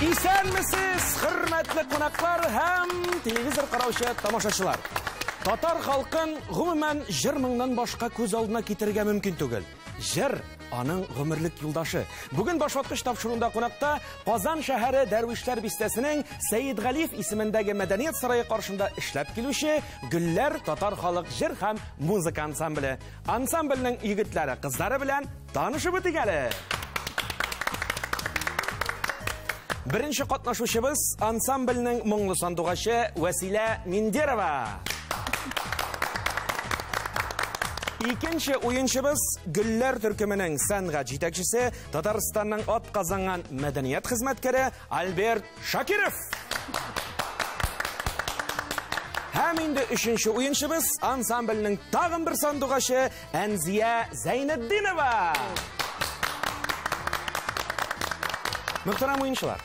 Исәнмесез, хөрмәтле кунаклар һәм телевизор караучы тамашачылар. Татар халкын гомумән җыр-моңнан башка күз алдына китерергә мөмкин түгел. Җыр аның гомерлек юлдашы. Бүген Башваткыч тапшыруында кунакта Казан шәһәре Дәрвишләр бистәсенең Сәидгалиев исемендәге мәдәният сарае каршында эшләп килүче Гөлләр татар халык җыр һәм музыка ансамбле. Ансамбльнең егетләре, кызлары белән танышып үтик әле. Беренче катнашучыбыз ансамбльнең моңлы сандугачы Вәсилә Миндерова. Икенче уенчыбыз Гөлләр төркеменең сәнгать җитәкчесе, Татарстанның атказанган мәдәният хезмәткәре Альберт Шакиров. Һәм инде өченче уенчыбыз ансамбльнең тагын бер сандугачы Әнзия Зәйнетдинова. Мөхтәрәм уенчылар,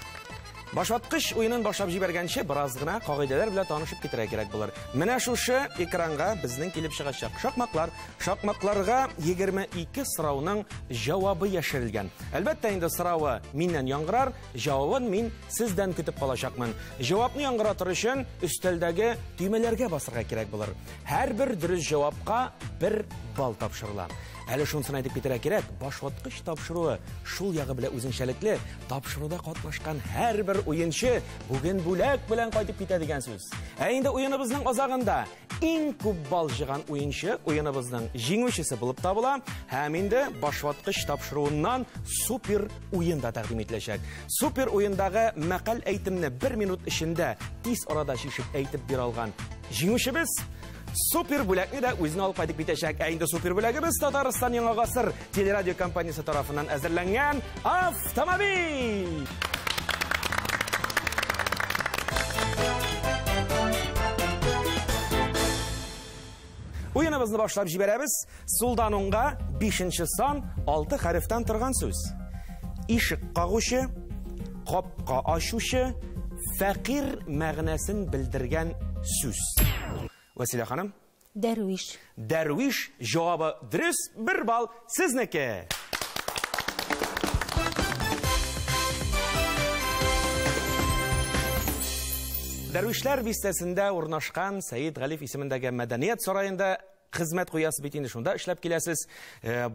башваткыч уенын башлап җибәргәнче бераз гына кагыйдәләр белән танышып китәргә кирәк булыр. Менә шушы экранга безнең килеп чыгачак шакмаклар. Шакмакларга 22 сорауның җавабы яшерелгән. Әлбәттә инде соравы миннән яңгырар, җавабын мин сездән көтеп калачакмын. Җавапны яңгыратыр өчен өстәлдәге төймәләргә басырга кирәк булыр. Һәрбер дөрес җавапка бер балл тапшырыла. Әле шунысын әйтеп китәргә кирәк, башваткыч тапшыруы шул ягы белән үзенчәлекле. Тапшыруда катнашкан һәрбер уенчы бүген бүләк белән кайтып китә дигән сүз. Ә инде уеныбызның азагында иң күп балл җыйган уенчы уеныбызның җиңүчесе булып табыла һәм инде башваткыч тапшыруыннан супер уен да тәкъдим ителәчәк. Супер уендагы мәкаль әйтемне бер минут эчендә тиз арада чишеп әйтеп бирә алган җиңүчебез супер бүләкне дә үзенә алып кайтып китәчәк. Ә инде супер бүләгебез Татарстан Яңа Гасыр телерадио компаниясе тарафыннан әзерләнгән автомобиль. Уеныбызны башлап җибәрәбез. Сулдан уңга 5 сан 6 хәрефтән торган сүз. Ишек кагучы, капка ачучы, фәкыйрь мәгънәсен белдергән сүз. Вәсилә ханым. Дәрвиш. Дәрвиш җавабы дөрес, 1 балл сезнеке. Дәрвишләр бистәсендә урнашкан Сәидгалиев исемендәге мәдәният сараенда хезмәт куясыз бит инде, шунда эшләп киләсез.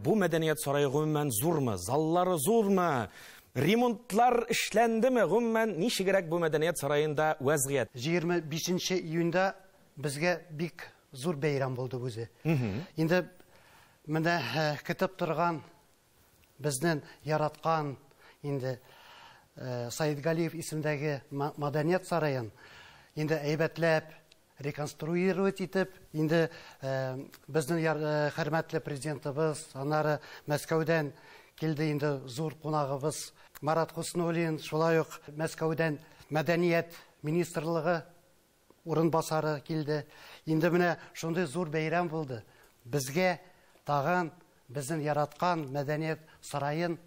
Бу мәдәният сарае гомумән зурмы? Заллары зурмы? Ремонтлар эшләндеме? Гомумән ничегрәк бу мәдәният сараенда вәзгыять? 25 июньдә безгә бик зур бәйрәм булды үзе. Инде менә көтеп торган безнең яраткан инде Сәидгалиев исемендәге мәдәният сараен инде әйбәтләп реконструировать итеп, инде безнең хөрмәтле президентыбыз, аннары Мәскәүдән килде инде зур кунагыбыз Марат Хуснуллин, шулай ук Мәскәүдән мәдәният министрлыгы урынбасары килде. Инде менә шундый зур бәйрәм булды. Безгә тагын безнең яраткан мәдәният сараен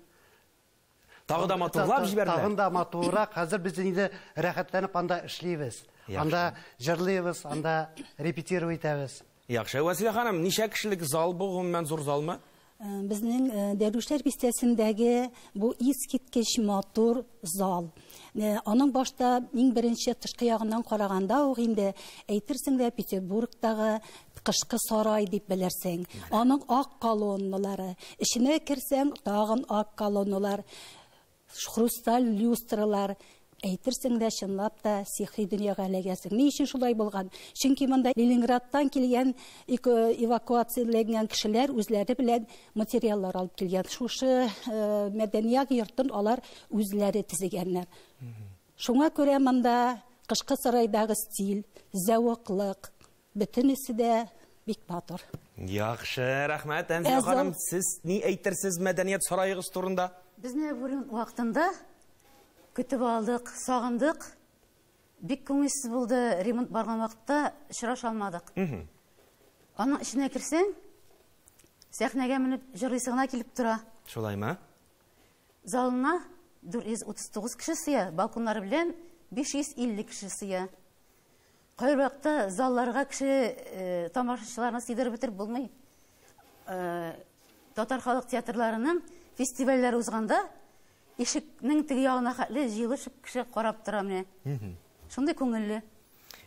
тагы да матурлап җибәрделәр. Тагын да матуррак. Хәзер без инде рәхәтләнеп анда эшлибез. Анда җырлыйбыз, анда репетировать итәбез. Яхшы. Вәсилә ханым, ничә кешелек зал бу, гомумән зур залмы? Безнең Дәрвишләр бистәсендәге бу искиткеч матур зал. Аның башта иң беренче тышкы ягыннан караганда ук инде әйтерсең дә Петербургтагы кышкы сарай дип белерсең. Аның ак колонналары, эченә керсәң тагын ак колонналар, хрусталь люстралар. Әйтерсең дә чынлап та сихри дөньяга эләгәсең. Ни өчен шулай булган? Чөнки монда Ленинградтан килгән эвакуацияләнгән кешеләр үзләре белән материаллар алып килгән. Шушы мәдәният йортын алар үзләре төзегәннәр. Шуңа күрә монда кышкы сарайдагы стиль, зәвыклык, бөтенесе дә бик матур. Яхшы, рәхмәт. Әнзия ханым, сез ни әйтерсез мәдәният сараегыз турында? Безне бүген вакытында көтеп алдык, сагындык. Бик күңелсез булды, ремонт барган вакытта очраша алмадык. Аның эченә керсәң, сәхнәгә менеп җырлыйсы гына килеп тора. Шулаймы? Залына 439 кеше сыя, балконнары белән 550 кеше сыя. Кайбер вакытта залларга кеше тамашачыларны сыйдырып бетереп булмый. Татар халык театрларының фестивальләре узганда Ишекнең теге ягына хәтле җыелышып кеше карап тора менә. Шундый күңелле.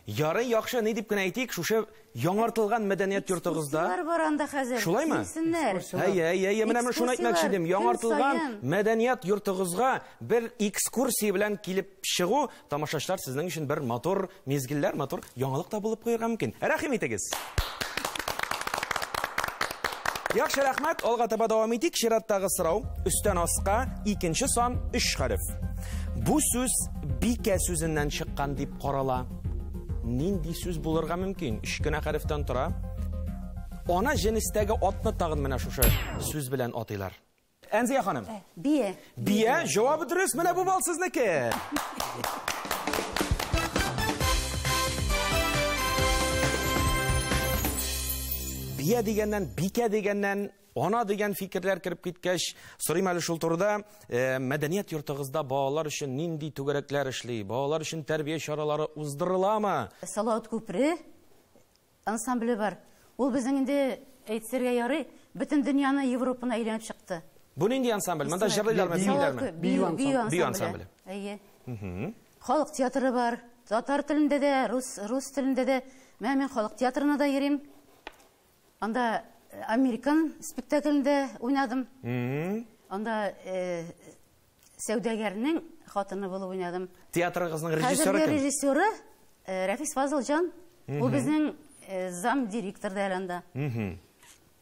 Ярый, яхшы, ни дип кенә әйтик, шушы яңартылган мәдәният йортыгызда. Экскурсияләр бар анда хәзер. Шулаймы? Килсеннәр. Әйе, әйе, әйе, менә мин шуны әйтмәкче идем. Яңартылган мәдәният йортыгызга бер экскурсия белән килеп чыгу, тамашачылар сезнең өчен бер матур мизгелләр, матур яңалык та булып куярга мөмкин. Рәхим итегез. Яхшы, рәхмәт. Алга таба дәвам итик. Чираттагы сорау өстән аска, икенче сан 3 хәреф. Бу сүз бикә сүзеннән чыккан дип карала. Нинди сүз булырга мөмкин? 3 кенә хәрефтән тора. Ана җенестәге атны тагын менә шушы сүз белән атыйлар. Әнзия ханым. Бия. Бия, җавабы дөрес. Менә бу бал сезнеке. Бия дигәннән, бикә дигәннән, ана дигән фикерләр кереп киткәч, сорыйм әле шул турыда, мәдәният йортыгызда балалар өчен нинди түгәрәкләр эшли, балалар өчен тәрбия чаралары уздырыламы? Салават күпере ансамбле бар. Ул безнең инде әйтсергә ярый, бөтен дөньяны Европаны әйләнеп чыкты. Бу нинди ансамбль? Монда җырлыйлармы, бииләрме? Бию ансамбле. Әйе. Халык театры бар. Татар телендә дә, рус телендә дә. Менә мин халык театрына да йөрим. Анда американ спектаклендә уйнадым. Анда сәүдәгәрнең хатыны булып уйнадым. Театрыгызның режиссеры кем? Режиссеры Рафис Фазылҗан. Ул безнең зам директор да әле анда.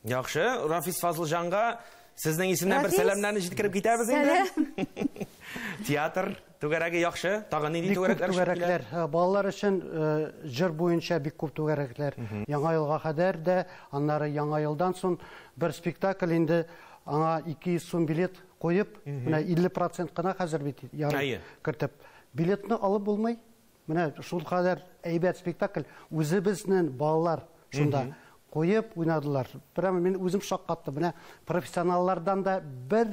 Яхшы, Рафис Фазылҗанга сезнең исемнән бер сәламнәрне җиткереп китәбез инде. Театр түгәрәге яхшы, тагын нинди түгәрәкләр? Түгәрәкләр. Балалар өчен җыр буенча бик күп түгәрәкләр. Яңа елга кадәр дә, аннары яңа елдан соң бер спектакль инде аңа 200 сум билет куеп, менә 50% кына хәзер бит ярым кертеп. Билетны алып булмый. Менә шул кадәр әйбәт спектакль үзебезнең балалар шунда куеп уйнадылар. Прямо мин үзем шаккаттым. Менә профессионаллардан да бер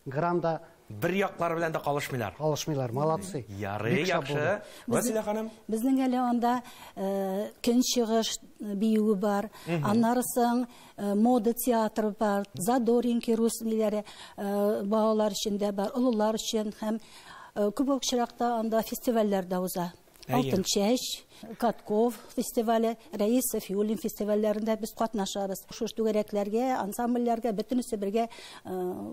грамм да бер яклар белән дә калышмыйлар. Калышмыйлар, молодцы. Ярый, яхшы. Василә ханым. Безнең әле анда көнчыгыш биюе бар, аннары соң мода театры бар, Задоринки рус ниләре балалар өчен дә бар, олылар өчен һәм күп очракта анда фестивальләр дә уза. Алтын чәч, Катков фестивале, Рәис Сафиуллин фестивальләрендә без катнашабыз. Шушы түгәрәкләргә, ансамбльләргә бөтенесе бергә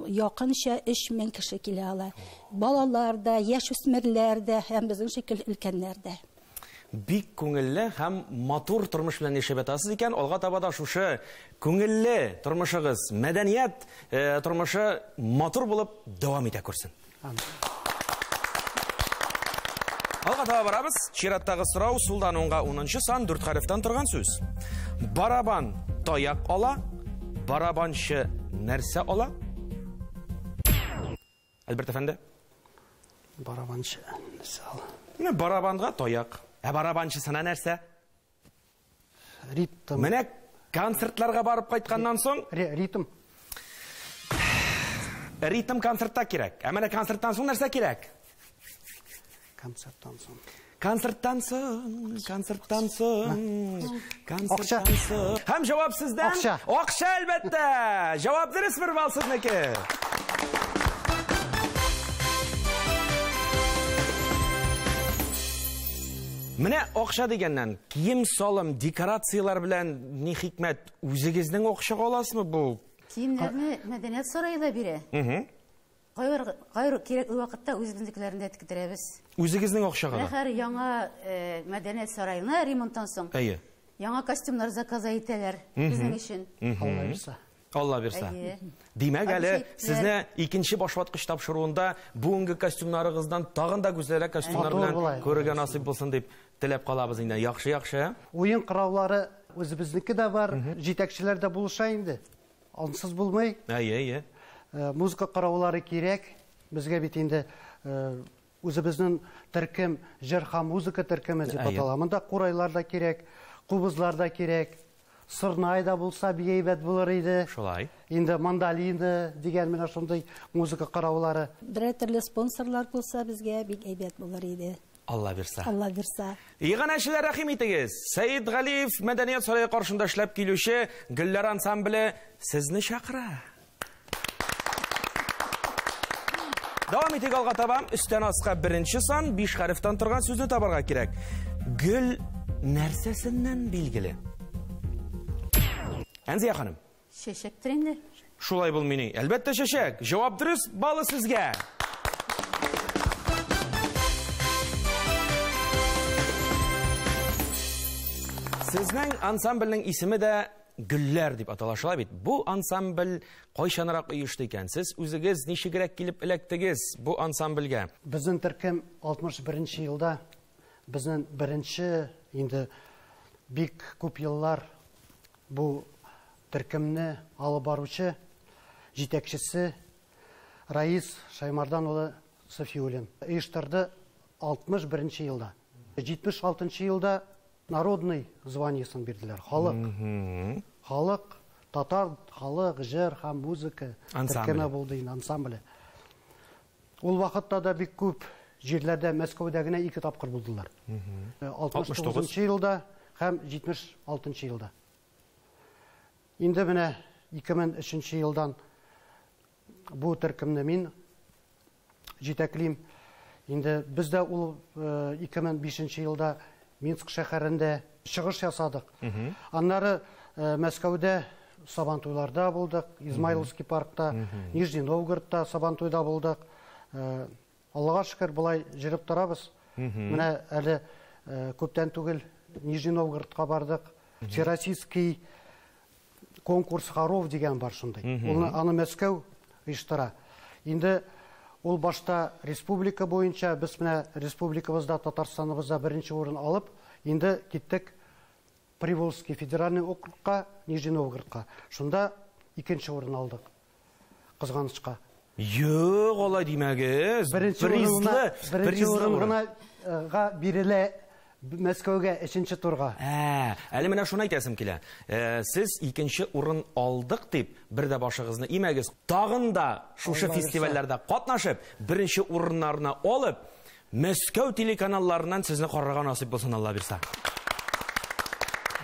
якынча 3000 кеше килә ала. Балалар да, яшүсмерләр дә һәм безнең шикелле өлкәннәр дә. Бик күңелле һәм матур тормыш белән яшәп ятасыз икән, алга таба да шушы күңелле тормышыгыз, мәдәният тормышы матур булып дәвам итә күрсен. Алга таба барабыз. Чираттагы сорау сулдан уңга 10 сан 4 хәрефтән торган сүз. Барабан таяк ала, барабанчы нәрсә ала? Альберт әфәнде. Барабанчы нәрсә ала? Менә барабанга таяк. Ә барабанчысына нәрсә? Ритм. Менә концертларга барып кайтканнан соң ритм. Ритм концертта кирәк. Ә менә концерттан соң нәрсә кирәк? Концерттан соң. Концерттан соң, концерттан соң, концерттан соң. Һәм җавап сездән. Акча. Акча, әлбәттә. Җавап дөрес бер балл сезнеке. Менә акча дигәннән, кием-салым, декорацияләр белән ни хикмәт, үзегезнең акчага аласызмы бу? Киемнәрне мәдәният сарае да бирә. Кайбер кирәкле вакытта үзебезнекеләрен дә тектерәбез. Үзегезнең акчага да? Хәзер яңа мәдәният сараена ремонттан соң. Әйе. Яңа костюмнар заказ итәләр безнең өчен. Алла бирсә. Алла бирсә. Димәк, әле сезне икенче башваткыч тапшыруында бүгенге костюмнарыгыздан тагын да гүзәлрәк костюмнар белән күрергә насыйп булсын дип теләп калабыз инде. Яхшы, яхшы. Уен кораллары үзебезнеке дә бар, җитәкчеләр дә булыша инде. Ансыз булмый. Әйе, әйе. Музыка караулары кирәк. Безгә бит инде үзебезнең төркем, җыр һәм музыка төркеме дип атала. Монда курайлар да кирәк, кубызлар да кирәк, сырнай да булса бик әйбәт булыр иде. Шулай. Инде мандолина дигән менә шундый музыка караулары. Берәр төрле спонсорлар булса безгә бик әйбәт булыр иде. Алла бирсә. Алла бирсә. Иганәчеләр, рәхим итегез. Сәид Галиев мәдәният сарае каршында эшләп килүче Гөлләр ансамбле сезне чакыра. Дәвам итик алга таба. Өстән аска беренче сан, 5 хәрефтән торган сүзне табарга кирәк. Гөл нәрсәсеннән билгеле? Әнзия ханым. Чәчәктер инде. Шулай булмыйни. Әлбәттә чәчәк. Җавап дөрес, балы сезгә. Сезнең ансамбльнең исеме дә Гөлләр дип атала, шулай бит. Бу ансамбль кайчанрак оешты икән? Сез үзегез ничегрәк килеп эләктегез бу ансамбльгә? Безнең төркем 61 елда, безнең беренче инде бик күп еллар бу төркемне алып баручы җитәкчесе Раис Шаймардан улы Софиуллин оештырды 61 елда. 76 елда народный званиесен бирделәр. Халык. Халык, татар халык җыр һәм музыка төркеме булды инде, ансамбле. Ул вакытта да бик күп җирләрдә, Мәскәүдә генә 2 тапкыр булдылар. 69 елда һәм 76 елда. Инде менә 2003 елдан бу төркемне мин җитәклим. Инде без дә ул 2005 елда Минск шәһәрендә чыгыш ясадык. Аннары Мәскәүдә Сабантуйларда булдык, Измайловский паркта, Нижний Новгородта Сабантуйда булдык. Аллага шөкер, болай җырып торабыз. Менә әле күптән түгел Нижний Новгородка бардык. Всероссийский конкурс хоров дигән бар шундый. Аны Мәскәү оештыра. Инде ул башта республика буенча, без менә республикабызда, Татарстаныбызда беренче урын алып, инде киттек Приволжский федеральный округка, Нижний Новгородка. Шунда икенче урын алдык. Кызганычка. Юк, алай димәгез. Беренче урын гына бирелә Мәскәүгә, өченче турга. Әле менә шуны әйтәсем килә. Сез икенче урын алдык дип, бер дә башыгызны имәгез. Тагын да шушы фестивальләрдә катнашып, беренче урыннарны алып, Мәскәү телеканалларыннан сезне карарга насыйп булсын, Алла бирсә.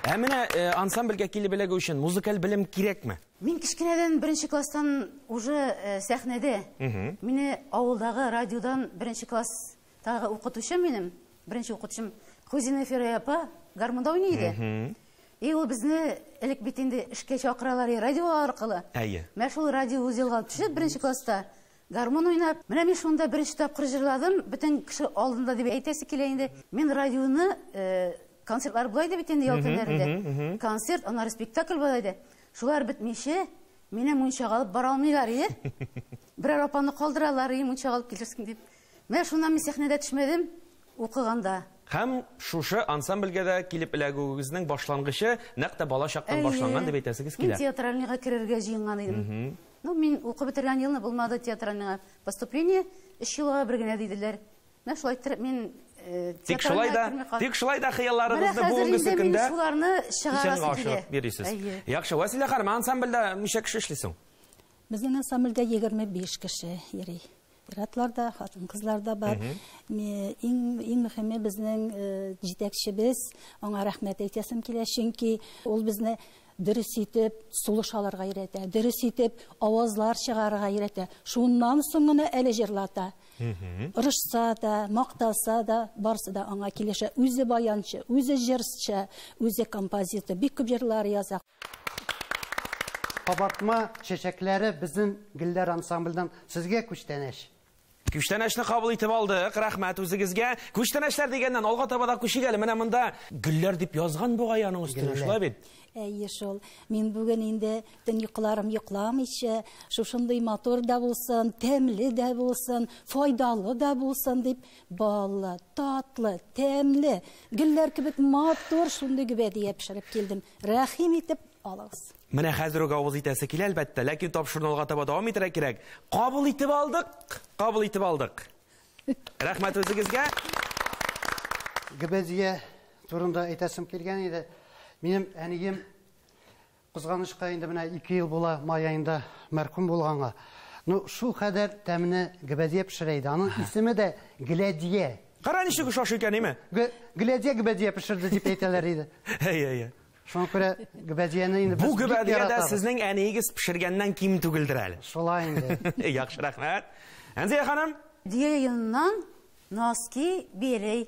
Ә менә ансамбльгә килеп эләгү өчен музыкаль белем кирәкме? Мин кечкенәдән беренче класстан уже сәхнәдә. Мине авылдагы радиодан беренче класстагы укытучым минем, беренче укытучым Хузина Фирая апа гармунда уйный иде. И ул безне элек бит инде эшкә чакыралар радио аркылы. Менә шул радио узелга төшеп беренче класста гармун уйнап, менә мин шунда беренче тапкыр җырладым, бөтен кеше алдында дип әйтәсе килә инде. Мин радионы концертлар булай дип инде ял көннәрендә. Концерт, аннары спектакль була иде. Шулар бетмичә мине мунчага алып бара алмыйлар иде. Берәр апаны калдыралар, мунчага алып килерсең дип. Менә шуннан мин сәхнәдә төшмәдем укыганда. Һәм шушы ансамбльгә дә килеп эләгүегезнең башлангычы нәкъ тә бала чактан башланган дип әйтәсегез килә. Мин театральныйга керергә җыенган идем. Ну, мин укып бетергән елны булмады театральныйга поступление, 3 елга бер генә диделәр. Менә шулай иттереп мин Тик шулай да, тик шулай да хыялларыгызны бүгенге көндә шуларны чыгарасы килә. Бирисез. Яхшы, Василә ханым, ансамбльдә ничә кеше эшли соң? Безнең ансамбльдә 25 кеше йөри. Ир-атлар да, хатын-кызлар да бар. Иң мөһиме безнең җитәкчебез, аңа рәхмәт әйтәсем килә, чөнки ул безне дөрес итеп сулыш алырга өйрәтә, дөрес итеп авазлар чыгарырга өйрәтә. Шуннан соң гына әле җырлата. Ырышса да, мактаса да, барсы да аңа килешә. Үзе баянчы, үзе җырчы, үзе композитор, бик күп җырлар яза. Кабартма чәчәкләре безнең Гөлләр ансамбльдән сезгә күчтәнәч. Күчтәнәчне кабул итеп алдык, рәхмәт үзегезгә. Күчтәнәчләр дигәннән алга таба да күчик әле. Менә монда гөлләр дип язган бугай аның өстенә, шулай бит? Әйе шул. Мин бүген инде төн йокыларым йокламыйча, шушындый матур да булсын, тәмле дә булсын, файдалы да булсын дип, баллы, татлы, тәмле, гөлләр кебек матур шундый гөбәдия пешереп килдем. Рәхим итеп алыгыз. Менә хәзер үк авыз итәсе килә, әлбәттә, ләкин тапшыруны алга таба дәвам итәргә кирәк. Кабул итеп алдык, кабул итеп алдык. Рәхмәт үзегезгә. Гөбәдия турында әйтәсем килгән иде. Минем әнием кызганычка инде менә 2 ел була май аенда мәрхүм булганга. Ну, шул кадәр тәмле гөбәдия пешерә иде. Аның исеме дә Гөләдия. Кара ничек ошашы икән, әйме? Гөләдия гөбәдия пешерде дип әйтәләр иде. Әйе, әйе. Шуңа күрә гөбәдияне инде Бу гөбәдия дә сезнең әниегез пешергәннән ким түгелдер әле. Шулай инде. Яхшы, рәхмәт. Әнзия ханым? Дөя йоныннан носки, бияләй.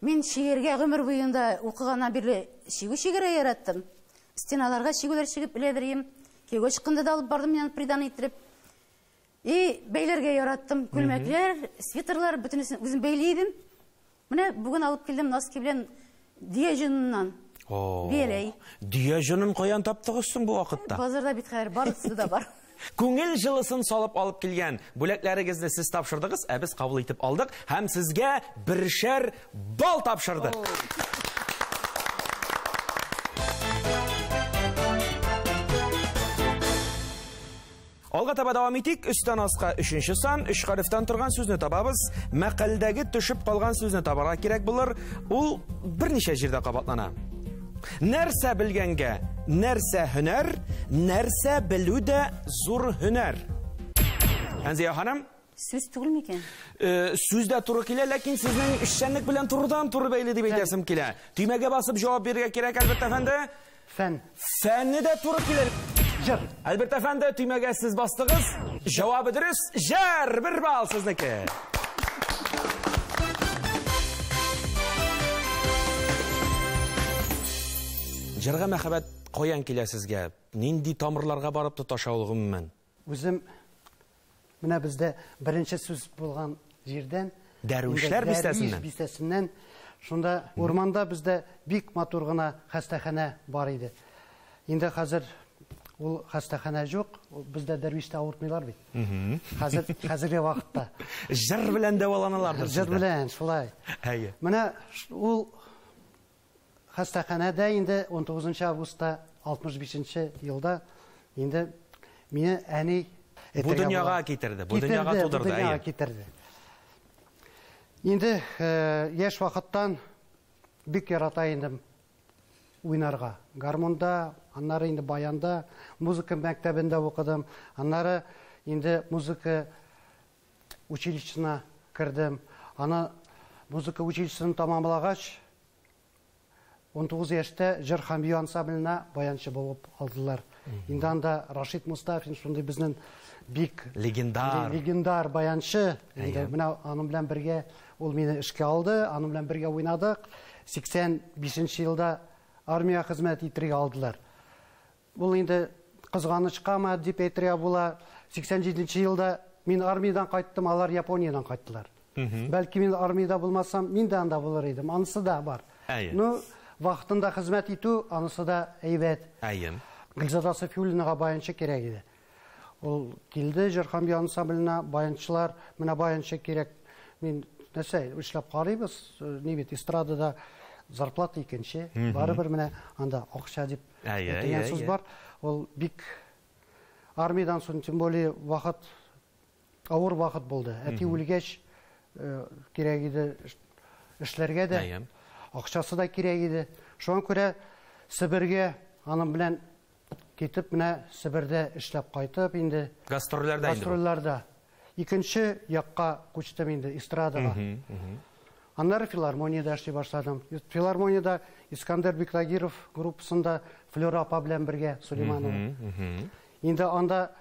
Мин чигәргә гомер буенда укыганнан бирле чигү чигәргә яраттым. Стеналарга чигүләр чигеп эләдер идем. Кияүгә чыкканда да алып бардым мин придан иттереп. И бәйләргә яраттым. Күлмәкләр, свитерлар, бөтенесен үзем бәйли идем. Менә бүген алып килдем носки белән дөя йоныннан. Бияләй. Дөя йонын каян таптыгыз соң бу вакытта? Базарда бит хәзер барысы да бар. Күңел җылысын салып алып килгән бүләкләрегезне сез тапшырдыгыз, ә без кабул итеп алдык һәм сезгә бершәр балл тапшырдык. Алга таба дәвам итик. Өстән аска өченче сан, өч хәрефтән торган сүзне табабыз. Мәкальдәге төшеп калган сүзне табарга кирәк булыр. Ул берничә җирдә кабатлана. Нәрсә белгәнгә, нәрсә һөнәр, нәрсә белү дә зур һөнәр. Әнзия ханым? Сүз түгел микән? Сүз дә туры килә, ләкин сезнең эшчәнлек белән турыдан-туры бәйле дип әйтәсем килә. Төймәгә басып җавап бирергә кирәк, Альберт әфәнде. Фән. Фәнне дә туры килә. Җыр. Альберт әфәнде, төймәгә сез бастыгыз. Җавабы дөрес. Җыр, бер балл сезнеке. Җырга мәхәббәт каян килә сезгә? Нинди тамырларга барып тоташа ул гомумән? Үзем менә бездә беренче сүз булган җирдән, Дәрвишләр бистәсеннән. Дәрвиш бистәсеннән. Шунда урманда бездә бик матур гына хастаханә бар иде. Инде хәзер ул хастаханә юк, бездә дәрвиштә авыртмыйлар бит. Хәзер, хәзерге вакытта. Җыр белән дәваланалардыр Җыр сездә. белән, шулай. Әйе. Менә ул хастаханәдә инде 19 августта 65 елда инде мине әни Бу дөньяга китерде, бу дөньяга Китерде, бу тудырды, дөньяга әйе. китерде. Инде яшь вакыттан бик ярата идем уйнарга. Гармунда, аннары инде баянда, музыка мәктәбендә укыдым. Аннары инде музыка училищесына кердем. Аны музыка училищесын тамамлагач, 19 яшьтә җыр һәм бию ансамбленә баянчы булып алдылар. Инде анда Рашид Мустафин шундый безнең бик легендар, легендар баянчы. Инде менә аның белән бергә ул мине эшкә алды, аның белән бергә уйнадык. 85 елда армия хезмәт итәргә алдылар. Ул инде кызганычкамы дип әйтергә була. 87 елда мин армиядән кайттым, алар Япониядән кайттылар. Бәлки мин армиядә булмасам, мин дә анда булыр идем. Анысы да бар. Ну, вакытында хезмәт итү, анысы да әйбәт. Әйе. Гөлзада Сафиуллинага баянчы кирәк иде. Ул килде җыр һәм бию ансамбленә, баянчылар, менә баянчы кирәк. Мин нәрсә, эшләп карыйбыз, ни бит, эстрадада зарплата икенче, барыбер менә анда акча дип дигән сүз бар. Ул бик армиядан соң, тем более, вакыт, авыр вакыт булды. Әти үлгәч, кирәк иде эшләргә дә, акчасы да кирәк иде. Шуңа күрә Себергә аның белән китеп, менә Себердә эшләп кайтып инде. Гастрольләрдә инде бу. Гастрольләрдә. Икенче якка күчтем инде, эстрадага. Аннары филармониядә эшли башладым. Филармониядә Искандер Бектагиров группасында Флера апа белән бергә, Сулейманова. Инде анда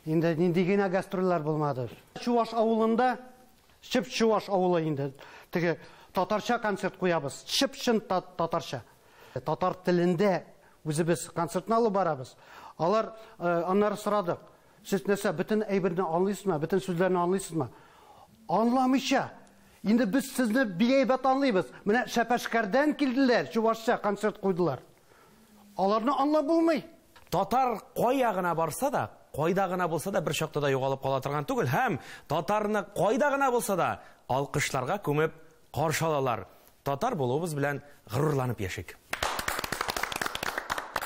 инде нинди генә гастрольләр булмады. Чуваш авылында, чып-чуваш авылы инде, теге татарча концерт куябыз. Чып-чын татарча. Татар телендә үзебез концертны алып барабыз. Алар, аннары сорадык. Сез нәрсә, бөтен әйберне аңлыйсызмы, бөтен сүзләрне аңлыйсызмы? Аңламыйча. Инде без сезне бик әйбәт аңлыйбыз. Менә Шәпәшкәрдән килделәр, чувашча концерт куйдылар. Аларны аңлап булмый. Татар кая гына барса да, кайда гына булса да бер чакта да югалып кала торган түгел һәм татарны кайда гына булса да алкышларга күмеп каршы алалар. Татар булуыбыз белән горурланып яшик.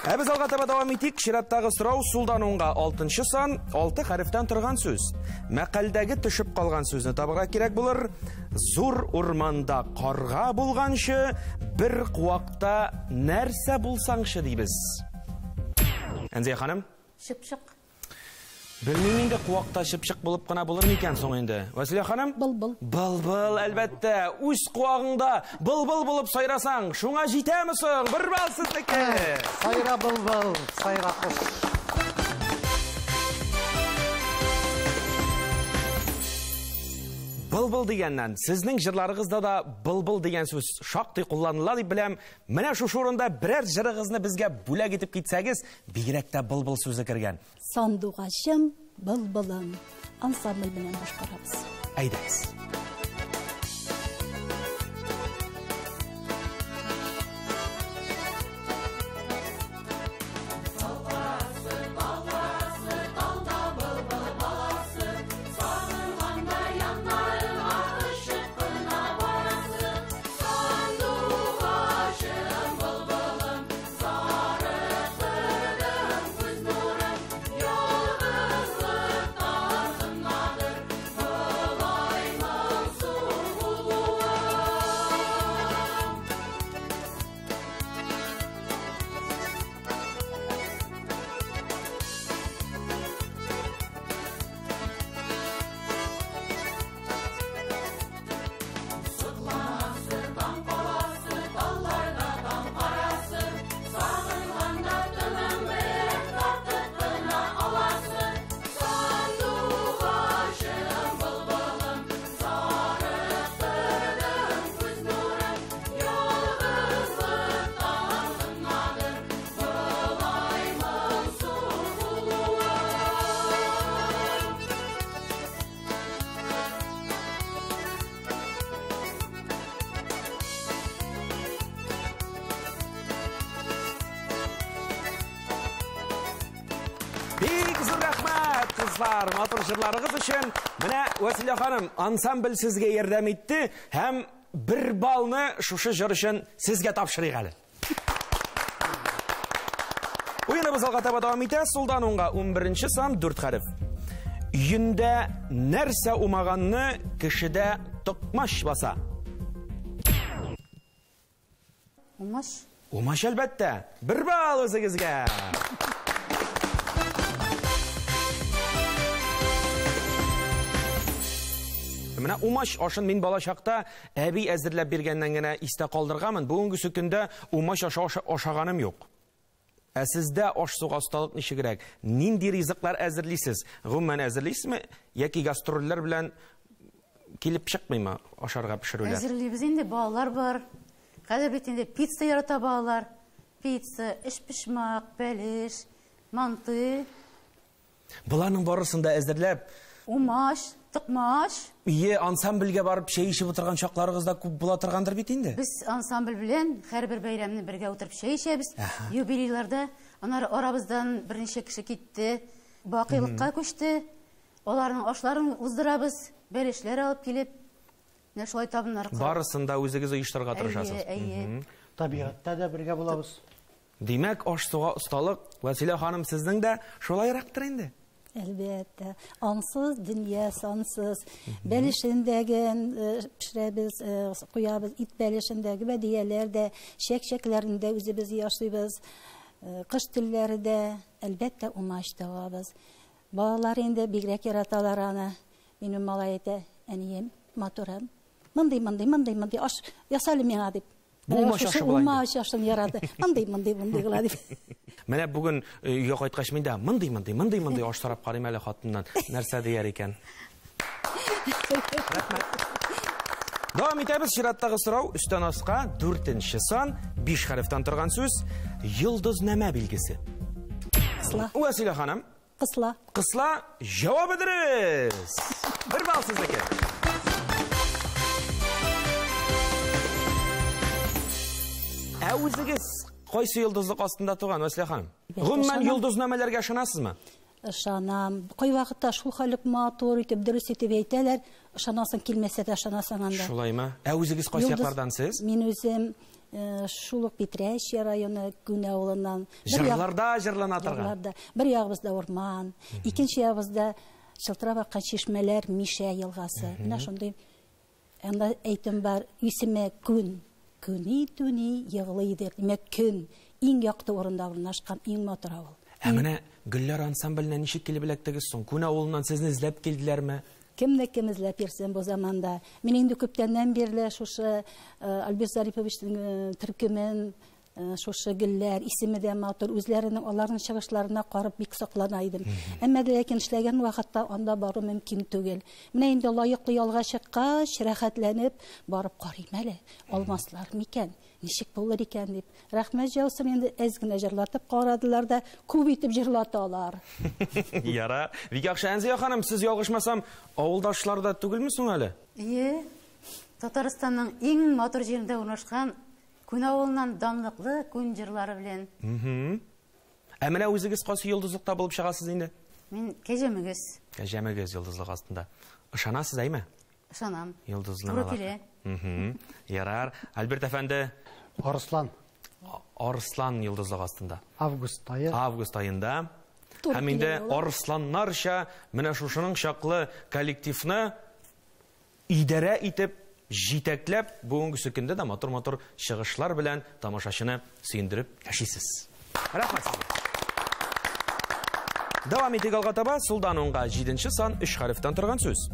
Ә без алга таба дәвам итик. Чираттагы сорау сулдан уңга 6 сан, 6 хәрефтән торган сүз. Мәкальдәге төшеп калган сүзне табырга кирәк булыр. Зур урманда карга булганчы, бер куакта нәрсә булсаңчы дибез. Әнзия ханым? Чыпчык. Белмим инде, куакта чыпчык булып кына булыр микән соң инде? Вәсилә ханым? Былбыл. Былбыл, әлбәттә. Үз куагыңда былбыл булып сайрасаң, шуңа җитәме соң? Бер балл сезнеке. Сайра былбыл, сайра кош. Былбыл дигәннән, сезнең җырларыгызда да былбыл дигән сүз шактый кулланыла дип беләм. Менә шушы урында берәр җырыгызны безгә бүләк итеп китсәгез, бигрәк тә былбыл сүзе кергән. Сандугачым, былбылым. Ансамбль белән башкарабыз. Әйдәгез. Бик зур рәхмәт, кызлар, матур җырларыгыз өчен. Менә Вәсилә ханым, ансамбль сезгә ярдәм итте һәм бер баллны шушы җыр өчен сезгә тапшырыйк әле. Уеныбыз алга таба дәвам итә. Сулдан уңга 11 сан, 4 хәреф. Өендә нәрсә умаганны кешедә токмач баса. Умач. Умач, әлбәттә. Бер балл үзегезгә. Менә умач ашын мин бала чакта әби әзерләп биргәннән генә истә калдырганмын. Бүгенге көндә умач ашы ашаганым юк. Ә сездә аш-суга осталык ничегрәк? Нинди ризыклар әзерлисез? Гомумән әзерлисезме яки гастрольләр белән килеп чыкмыймы ашарга пешерүләр? Әзерлибез инде, балалар бар. Хәзер бит инде пицца ярата балалар. Пицца, эчпочмак, бәлеш, манты. Боларның барысын да әзерләп, Умач, токмач. Ие, ансамбльгә барып чәй эчеп утырган чакларыгыз да күп була торгандыр бит инде. Без ансамбль белән һәрбер бәйрәмне бергә утырып чәй эчәбез. Юбилейларда аннары арабыздан берничә кеше китте, бакыйлыкка күчте. Аларның ашларын уздырабыз, бәлешләр алып килеп, менә шулай табыннар корып. Барысын да үзегез оештырырга тырышасыз. Әйе, әйе. Табигатьтә дә бергә булабыз. Димәк, аш-суга осталык, Вәсилә ханым, сезнең дә шулайрактыр инде. Әлбәттә, ансыз дөнья сансыз. Бәлешендәген пешерәбез, куябыз, ит бәлешендәге бәдияләр дә, чәк-чәкләрен дә үзебез ясыйбыз. Кыш телләре дә, әлбәттә, умач табабыз. Балалар инде бигрәк яраталар аны. Минем малай әйтә, әнием, матурым, мондый, мондый, мондый, мондый аш ясале миңа дип. Бу умач ашы була инде. Умач ашын яраты. Мондый, мондый, мондый кыла дип. Менә бүген өйгә кайткач мин дә мондый, мондый, мондый, мондый аш сорап карыйм әле хатыннан. Нәрсә дияр икән? Рәхмәт. Дәвам итәбез. Чираттагы сорау өстән аска 4 сан, 5 хәрефтән торган сүз, йолдызнамә билгесе. Кысла. Вәсилә ханым. Кысла. Кысла, җавабы дөрес. Бер балл сезнеке. Ә үзегез кайсы йолдызлык астында туган, Вәсилә ханым? Бәлки Гомумән ышанам. йолдызнамәләргә ышанасызмы? Ышанам. Кайвакытта шул хәллек матур итеп, дөрес итеп әйтәләр, ышанасың килмәсә дә ышанасың анда. Шулаймы? Ә үзегез кайсы яклардан сез? Мин үзем шул ук Питрәч районы Күн авылыннан. Җырларда җырлана торган. Җырларда. Бер ягыбызда урман, икенче ягыбызда чылтырап аккан чишмәләр, Мишә елгасы. Менә шундый анда әйтем бар, исеме Күн. Күни түни егълыйдыр. Димәк, көн иң якты урында урнашкан иң матур авыл. Ә менә Гөлләр ансамбленә ничек килеп эләктегез соң? Күн авылыннан сезне эзләп килделәрме? Кемне кем эзләп йөрсен бу заманда? Мин инде күптәннән бирле шушы Альберт Зариповичның төркемен, шушы Гөлләр исеме дә матур, үзләренең аларның чыгышларына карап бик соклана идем. Әмма дә ләкин эшләгән вакытта анда бару мөмкин түгел. Менә инде лаеклы ялга чыккач, рәхәтләнеп барып карыйм әле, алмаслар микән, ничек булыр икән дип. Рәхмәт яусын, инде әз генә җырлатып карадылар да, күп итеп җырлаталар. Яра. Бик яхшы, Әнзия ханым, сез ялгышмасам, авылдашлар да түгелме соң әле? Ие. Татарстанның иң матур җирендә урнашкан Күн авылыннан данлыклы күн җырлары белән. Ә менә үзегез кайсы йолдызлыкта булып чыгасыз инде? Мин Кәҗәмөгез. Кәҗәмөгез йолдызлык астында. Ышанасыз, әйме? Ышанам. Йолдызнамалар. Туры килә. Ярар. Альберт әфәнде. Арыслан. Арыслан йолдызлык астында. Август ае. Август аенда. Һәм инде арысланнарча менә шушының чаклы коллективны идарә итеп, җитәкләп, бүгенгесе көндә дә матур-матур чыгышлар белән тамашачыны сөендереп яшисез. Рәхмәт сезгә. Дәвам итик алга таба. Сулдан уңга 7 сан 3 хәрефтән торган сүз.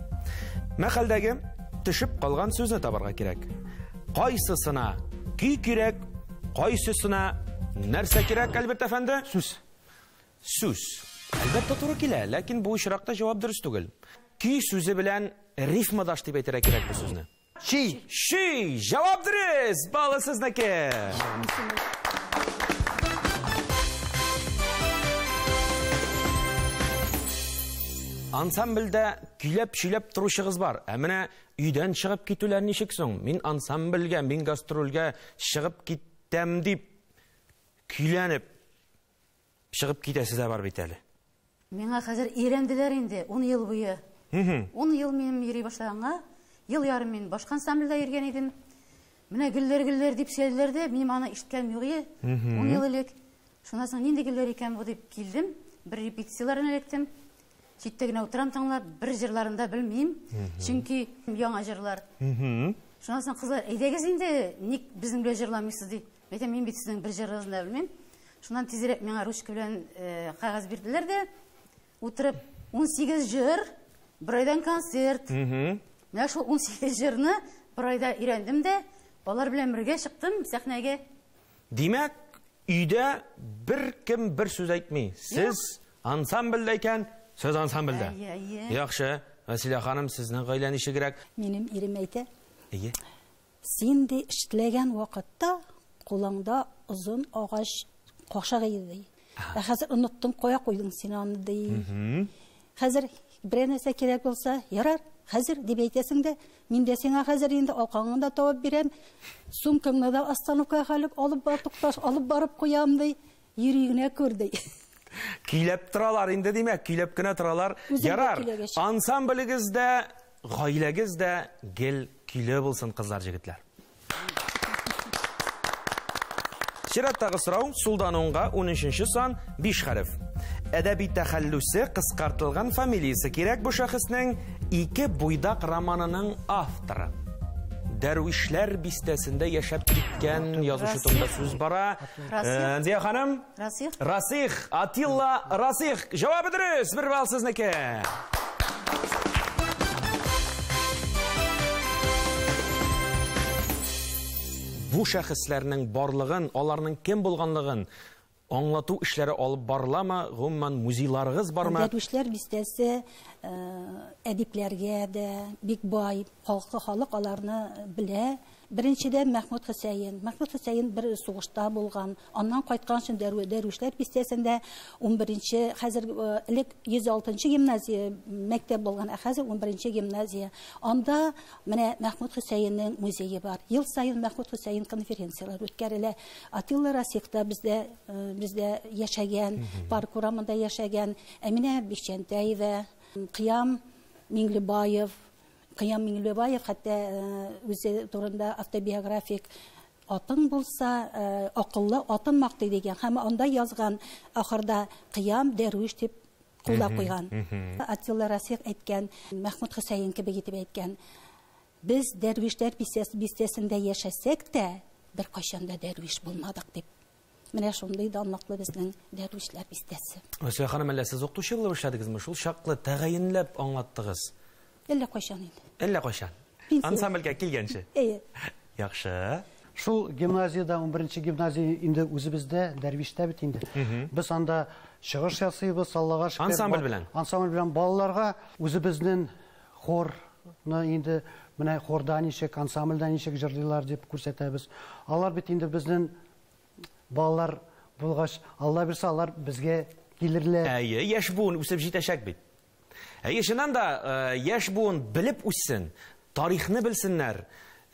Мәхәлдәге төшеп калган сүзне табарга кирәк. Кайсысына көй кирәк, кайсысына нәрсә кирәк, Альберт әфәнде? Сүз. Сүз. Әлбәттә туры килә, ләкин бу очракта җавап дөрес түгел. Көй сүзе белән рифмадаш дип әйтергә кирәк бу сүзне. Чи. Чи. Җавап дөрес. Балы сезнеке. Ансамбльдә көйләп-чөйләп торучыгыз бар. Ә менә өйдән чыгып китүләр ничек соң? Мин ансамбльгә, мин гастрольгә чыгып киттем дип көйләнеп чыгып китәсе дә бар бит әле. Миңа хәзер өйрәнделәр инде 10 ел буе. 10 ел минем йөри башлаганга, ел ярым мин башка ансамбльдә йөргән идем. Менә гөлләр-гөлләр дип сөйләделәр дә, минем аны ишеткәнем юк иде. 10 ел элек. Шуннан соң нинди гөлләр икән бу дип килдем, бер репетицияләрен эләктем. Читтә генә утырам тыңлап, бер җырларын да белмим, чөнки яңа җырлар. Шуннан соң кызлар, әйдәгез инде, ник безнең белән җырламыйсыз ди. Әйтәм, мин бит сезнең бер җырыгызны да белмим. Шуннан тизрәк миңа ручка белән кәгазь бирделәр дә, утырып 18 җыр, бер айдан концерт. Менә шул 18 җырны бер айда өйрәндем дә, алар белән бергә чыктым сәхнәгә. Димәк, өйдә бер кем бер сүз әйтми. Сез ансамбльдә икән, сез ансамбльдә. Яхшы, Вәсилә ханым, сезнең гаилә ничегрәк? Минем ирем әйтә. Әйе. Син ди эшләгән вакытта кулыңда озын агач кашык иде ди. Ә хәзер оныттың, кая куйдың син аны ди. Хәзер берәр нәрсә кирәк булса, ярар, хәзер дип әйтәсең дә, мин дә сиңа хәзер инде алкаңны да табып бирәм, сумкаңны да остановкага хәлеп алып бар, тукташ, алып барып куям ди, йөри генә күр ди. Көйләп торалар инде, димәк, көйләп кенә торалар. Үзем дә Ярар, көйләгәч. ансамблегез дә, гаиләгез дә гел көйле булсын, кызлар, җегетләр. Чираттагы сорау, сулдан уңга 13 сан, 5 хәреф. Әдәби тәхәллүсе кыскартылган фамилиясе кирәк бу шәхеснең Ике буйдак романының авторы. Дәрвишләр бистәсендә яшәп киткән язучы турында сүз бара. Әнзия ханым? Расих. Расих, Атилла Расих. Җавабы дөрес, бер балл сезнеке. Бу шәхесләрнең барлыгын, аларның кем булганлыгын аңлату эшләре алып барыламы? Гомумән, музейларыгыз бармы? Дәрвишләр бистәсе әдипләргә дә бик бай, халык аларны белә. Беренчедән Мәхмүт Хөсәен. Мәхмүт Хөсәен бер сугышта булган. Аннан кайткан өчен Дәрвишләр бистәсендә 11-нче, хәзер элек 106-нчы гимназия мәктәп булган, ә хәзер 11-нче гимназия. Анда менә Мәхмүт Хөсәеннең музее бар. Ел саен Мәхмүт Хөсәен конференцияләр үткәрелә. Атилла Расих та бездә яшәгән, парк урамында яшәгән. Әминә Бикчәнтәева, Кыям Миңлебаев. Кыям Миңлебаев хәтта үзе турында автобиографик атын булса, акыллы атын мактый дигән һәм анда язган ахырда Кыям дәрвиш дип кулда куйган. Атилла Расих әйткән, Мәхмүт Хөсәен кебек итеп әйткән. Без дәрвишләр бистәсендә яшәсәк тә, беркайчан да дәрвиш булмадык дип. Менә шундый данлыклы безнең Дәрвишләр бистәсе. Вәсилә ханым, әллә сез укытучы булып эшләдегезме? Шул чаклы тәгаенләп аңлаттыгыз. Әллә кайчан инде. Әллә кайчан. Ансамбльгә килгәнче. Әйе. Яхшы. Шул гимназиядә, 11 гимназия инде үзебездә, Дәрвиштә бит инде. Без анда чыгыш ясыйбыз, Аллага шөкер. Ансамбль белән. Ансамбль белән балаларга үзебезнең хорны инде менә хорда ничек, ансамбльдә ничек җырлыйлар дип күрсәтәбез. Алар бит инде безнең балалар булгач, Алла бирсә, алар безгә килерләр. Әйе, яшь буын үсеп җитәчәк бит. Әйе, чыннан да яшь буын белеп үссен, тарихны белсеннәр,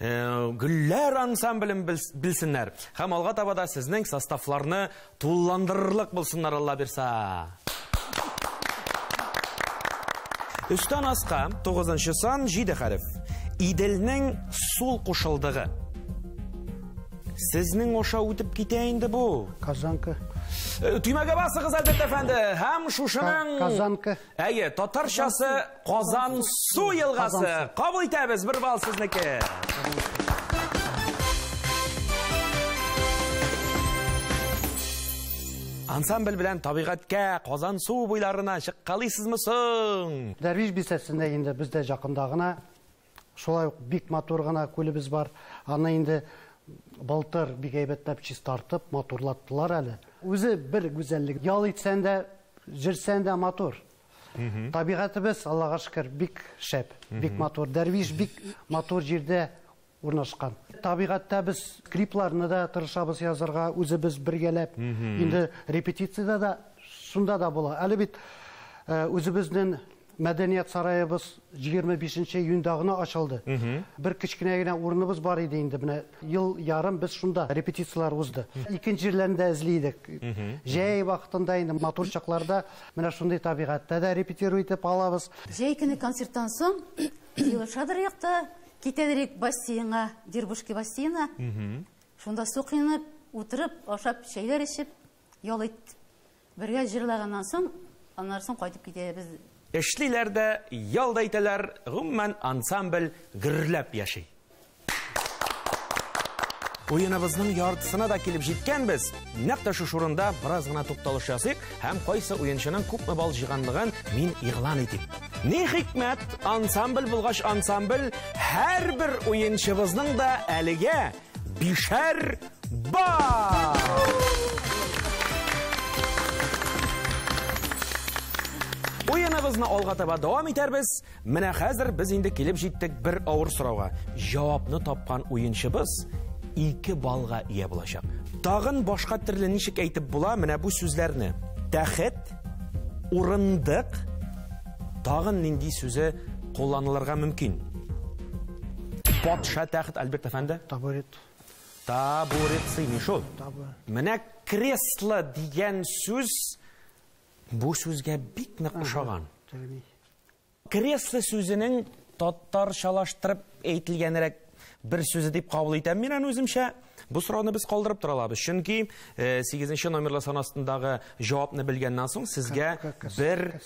Гөлләр ансамблен белсеннәр. Һәм алга таба да сезнең составларны тулыландырырлык булсыннар, Алла бирса. Өстән аска 9 сан 7 хәреф. Иделнең сул кушылдыгы. Сезнең аша үтеп китә инде бу. Казанка. Төймәгә басыгыз, Альберт әфәнде. Һәм шушының Казанка. Әйе, татарчасы Казан су елгасы. Кабул итәбез, бер балл сезнеке. Ансамбль белән табигатькә, Казан су буйларына чыккалыйсызмы соң? Дәрвиш бистәсендә инде бездә якында гына шулай ук бик матур гына күлебез бар. Аны инде былтыр бик әйбәтләп чистартып, матурлаттылар әле. Үзе бер гүзәллек. Ял итсән дә, җөрсән дә матур. Табигатыбыз, Аллага шөкер, бик шәп, бик матур. Дәрвиш бик матур җирдә урнашкан. Табигатьтә без клипларны да тырышабыз язарга, үзебез бергәләп. Инде репетициядә дә шунда да була. Әле бит үзебезнең мәдәният сараебыз 25 июньдә генә ачылды. Бер кечкенә генә урыныбыз бар иде инде. Менә ел ярым без шунда репетицияләр узды. Икенче җирләрне дә эзли идек. Җәй вакытында инде матур чакларда менә шундый табигатьтә дә репетировать итеп алабыз. Җәй көне концерттан соң елышадыр якта, китәдерик бассейнга, Дербушки бассейна. Шунда су коенып, утырып, ашап, чәйләр эчеп, ял итеп, бергә җырлаганнан соң, аннан соң кайтып китәбез. Эшлиләр дә, ял да итәләр, гомумән ансамбль гөрләп яши. Уеныбызның яртысына да килеп җиткәнбез. Нәкъ тә шушы урында бераз гына тукталыш ясыйк һәм кайсы уенчының күпме балл җыйганлыгын мин игълан итим. Ни хикмәт, ансамбль булгач ансамбль, һәрбер уенчыбызның да әлегә 5 балл. Уеныбызны алга таба дәвам итәрбез. Менә хәзер без инде килеп җиттек бер авыр сорауга. Җавапны тапкан уенчыбыз 2 баллга ия булачак. Тагын башка төрле ничек әйтеп була менә бу сүзләрне? Тәхет, урындык, тагын нинди сүзе кулланылырга мөмкин? Патша тәхет, Альберт әфәнде? Табурет. Табурет сыймый шул. Менә кресло дигән сүз бу сүзгә бик нык ошаган. Кресло сүзенең татарчалаштырып әйтелгәнрәк бер сүзе дип кабул итәм мин аны үземчә. Бу сорауны без калдырып тора алабыз. Чөнки 8 номерлы сан астындагы җавапны белгәннән соң сезгә бер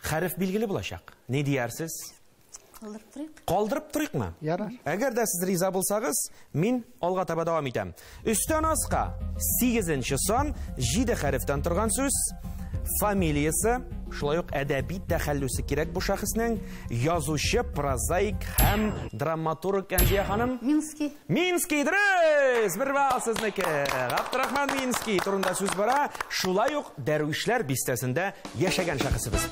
хәреф билгеле булачак. Ни диярсез? Калдырып торыйк. Калдырып торыйкмы? Ярар. Әгәр дә сез риза булсагыз, мин алга таба дәвам итәм. Өстән аска 8 сан, 7 хәрефтән торган сүз. Фамилиясе, шулай ук әдәби тәхәллүсе кирәк бу шәхеснең, язучы, прозаик һәм драматург Әнзия ханым. Минский. Минский, дөрес! Бер балл сезнеке. Габдрахман Минский турында сүз бара. Шулай ук Дәрвишләр бистәсендә яшәгән шәхесебез.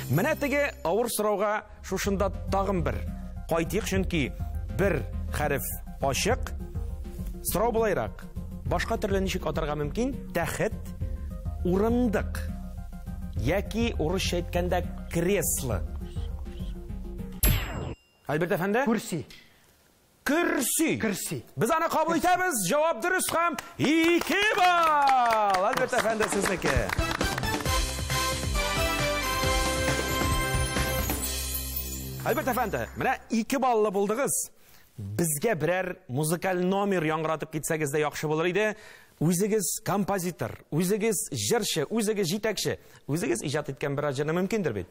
Менә теге авыр сорауга шушында тагын бер кайтыйк, чөнки бер хәреф ачык. Сорау булайрак. Башка төрле ничек атарга мөмкин? Тәхет, урындык яки урысча әйткәндә кресло. Альберт әфәнде? Курси. Көрси. Көрси. Без аны кабул итәбез. Җавап дөрес һәм 2 балл. Альберт әфәнде сезнеке. Альберт әфәнде, менә 2 баллы булдыгыз. Безгә берәр музыкаль номер яңгыратып китсәгез дә яхшы булыр иде. Үзегез композитор, үзегез җырчы, үзегез җитәкче, үзегез иҗат иткән берәр җырны мөмкиндер бит?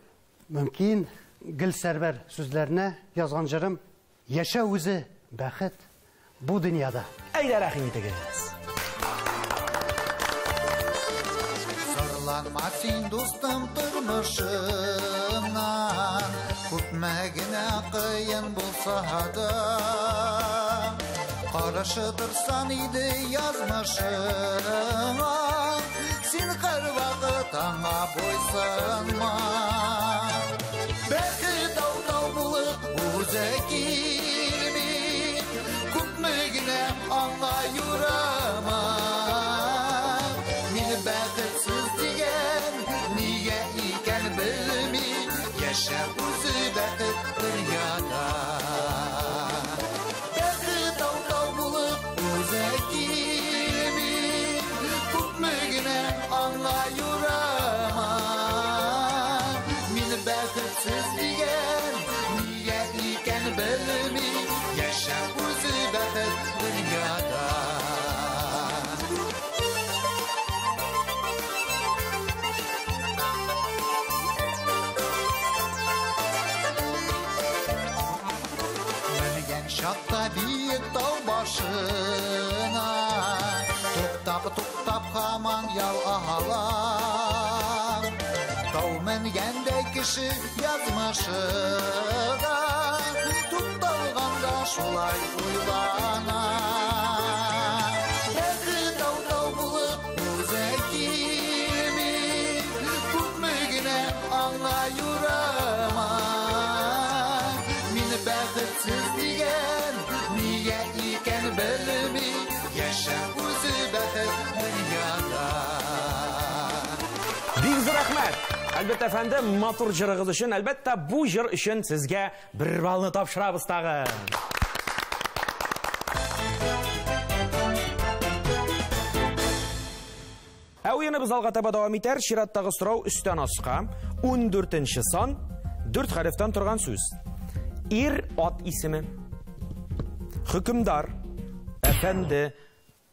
Мөмкин. Гел Сәрвәр сүзләренә язган җырым. Яшәү үзе бәхет. бу дөньяда. Әйдә, рәхим итегез. Зарланма син, дустым, тормышыңнан, күпме генә кыен булса да, каршы торсан иде язмышыңа, син һәрвакыт аңа буйсынма. Бәхет тау-тау булып үзе килми, күпме генә аңа юрама. Мин бәхетсез дигән, нигә икән белми, яшә үзе бәхет дөньяда. Бәхет тау-тау булып үзе килми, күпме генә аңа юрама. Мин бәхетсез дигән, нигә икән белми, яшә үзе бәхет дөньяда. Менгән чакта биек тау башына, туктап-туктап һаман ял алам. Тау менгәндәй кеше язмышы да, тукталганда шулай уйлана. Бәхет тау-тау булып үзе килми, күпме генә аңа юрама. Мин бәхетсез дигән, нигә икән белми, яшә үзе бәхет дөньяда. Бик зур рәхмәт. Альберт әфәнде, матур җырыгыз өчен, әлбәттә, бу җыр өчен сезгә бер баллны тапшырабыз тагын. Ә уеныбыз алга таба дәвам итәр. Чираттагы сорау өстән аска. 14 сан, 4 хәрефтән торган сүз. Ир ат исеме. Хөкемдар, әфәнде.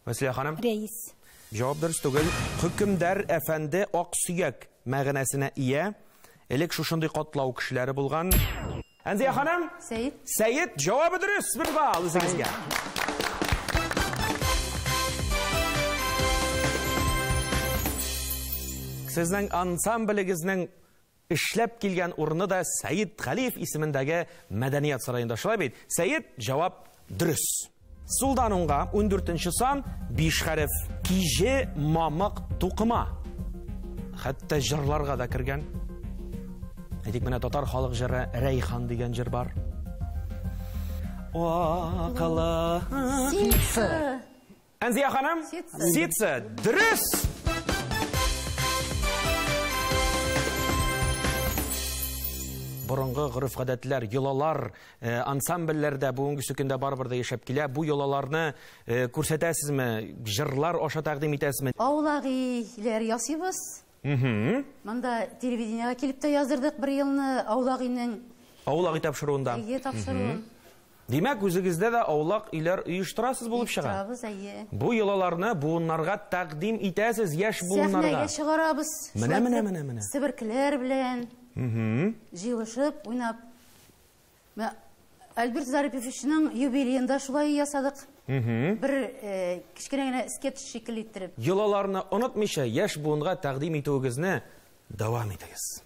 Вәсилә ханым. Рәис. Җавап дөрес түгел. Хөкемдар, әфәнде, ак сөяк мәгънәсенә ия. Элек шушындый катлау кешеләре булган. Әнзия ханым? Сәет. Сәет, җавабы дөрес. Бер балл үзегезгә. Сезнең ансамблегезнең эшләп килгән урыны да Сәет Галиев исемендәге мәдәният сараенда. Шулай бит? Сәет, җавап дөрес. Сулдан уңга 14 сан, 5 хәреф. Киже, мамык, тукыма. Хәтта җырларга да кергән. Әйтик, менә татар халык җыры Рәйхан дигән җыр бар. Акылы. Ситсы. Әнзия ханым? Ситсы. Ситсы. Дөрес! Борынгы гореф-гадәтләр, йолалар, ансамбльләрдә бүгенге көндә барыбер дә яшәп килә. Бу йолаларны күрсәтәсезме? Җырлар аша тәкъдим итәсезме? Аулак өйләр ясыйбыз. Монда телевидениегә килеп тә яздырдык бер елны аулак өйнең. Аулак өй тапшыруында. Әйе, тапшыруын. Димәк, үзегездә дә аулак өйләр оештырасыз булып чыга. Оештырабыз, әйе. Бу йолаларны буыннарга тәкъдим итәсез, яшь буыннарга. Сәхнәгә чыгарабыз. Менә, Шулай менә, итеп, менә, менә. Себеркеләр белән. Җыелышып, уйнап. Менә Альберт Зариповичның юбилеенда шулай ясадык. Бер кечкенә генә скетч шикелле иттереп. Йолаларны онытмыйча, яшь буынга тәкъдим итүегезне дәвам итегез.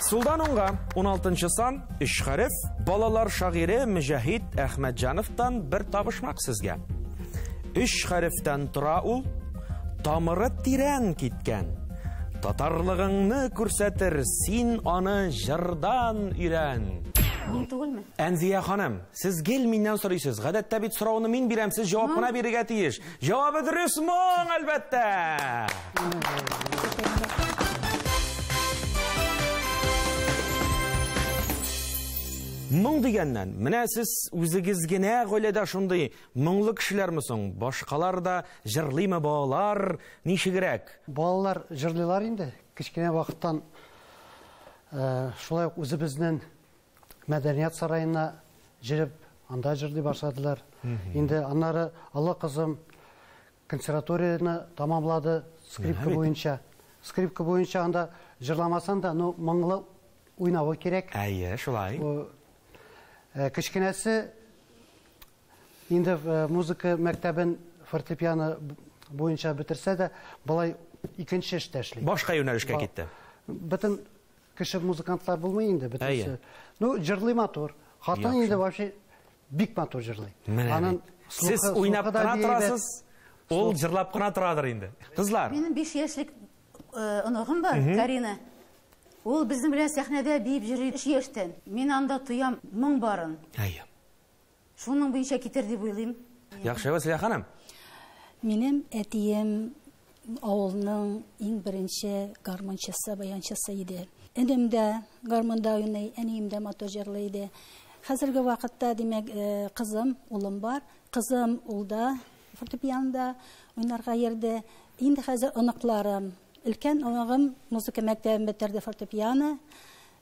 Сулдан уңга 16 сан, 3 хәреф, балалар шагыйре Мөҗәһит Әхмәтҗановтан бер табышмак сезгә. 3 хәрефтән тора ул, тамыры тирән киткән. Татарлыгыңны күрсәтер, син аны җырдан өйрән. Мин түгелме? Әнзия ханым, сез гел миннән сорыйсыз. Гадәттә бит сорауны мин бирәм, сез җавап кына бирергә тиеш. Җавабы дөрес моң, әлбәттә. Моң дигәннән, менә сез үзегез генә гаиләдә шундый моңлы кешеләрме соң? Башкалар да җырлыймы балалар? Ничегрәк? Балалар җырлыйлар инде. Кечкенә вакыттан, шулай ук үзебезнең мәдәният сараена җырып, анда җырлый башладылар. Инде аннары олы кызым консерваторияне тамамлады скрипка буенча. Скрипка буенча анда җырламасаң да, ну, моңлы уйнавы кирәк. Әйе, шулай. Кечкенәсе Инде музыка мәктәбен фортепиано буенча бетерсә дә, болай икенче эштә эшли. Башка юнәлешкә китте. Бөтен кеше музыкантлар булмый инде, бөтенесе. Ну, җырлый матур. Хатын инде вообще бик матур җырлый. Аның сез уйнап кына торасыз, ул җырлап кына торадыр инде. Кызлар. Минем 5 яшьлек оныгым бар, Карина. Ул безнең белән сәхнәдә биеп йөри 3 яшьтән. Мин анда тоям моң барын. Әйе. Шуның буенча китер дип уйлыйм. Яхшы, Вәсилә ханым. Минем әтием авылның иң беренче гармунчысы, баянчысы иде. Энем дә гармунда уйный, әнием дә матур җырлый иде. Хәзерге вакытта, димәк, кызым, улым бар. Кызым ул да фортепианода уйнарга йөрде. Инде хәзер оныкларым. Өлкән оныгым музыка мәктәбен бетерде, фортепиано